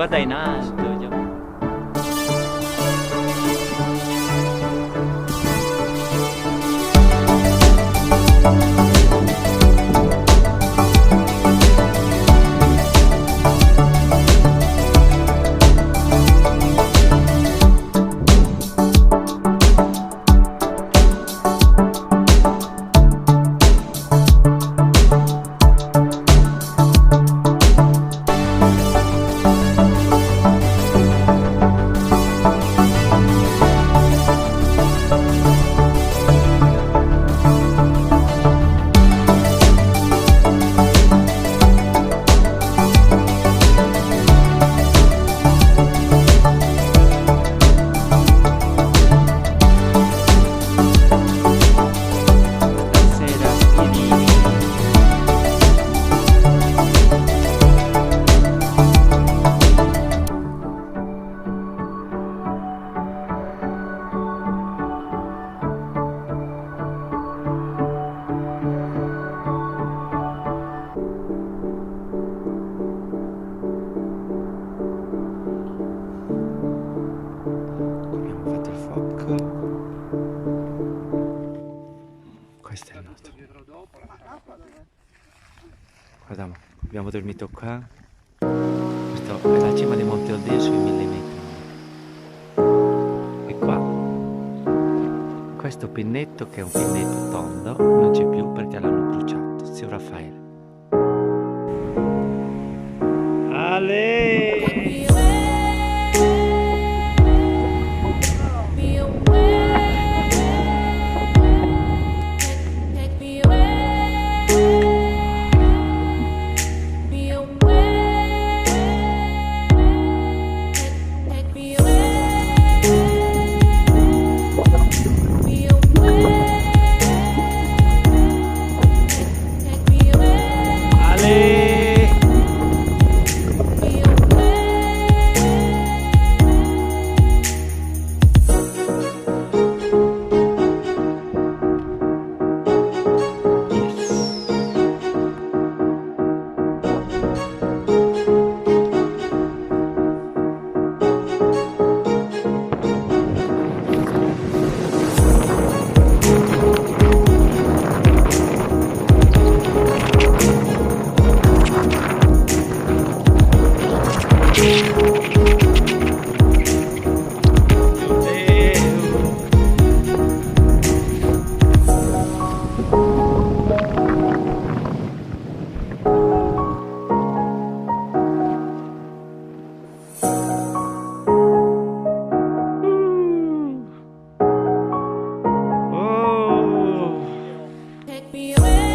Guarda in alto. Stasera spiedini. Abbiamo fatto il fuoco. Questo è il nostro. Guardiamo, abbiamo dormito qua. Questa è la cima di Monte Oddeo sui 1000 metri. E qua, questo pinnetto che è un pinnetto tondo, non c'è più perché l'hanno bruciato. Zio Raffaele. Ale! Be away. Take me away. Be away. Take me away. Be away. Take me away. Ale! Be away. Yes! Oh! Take me away.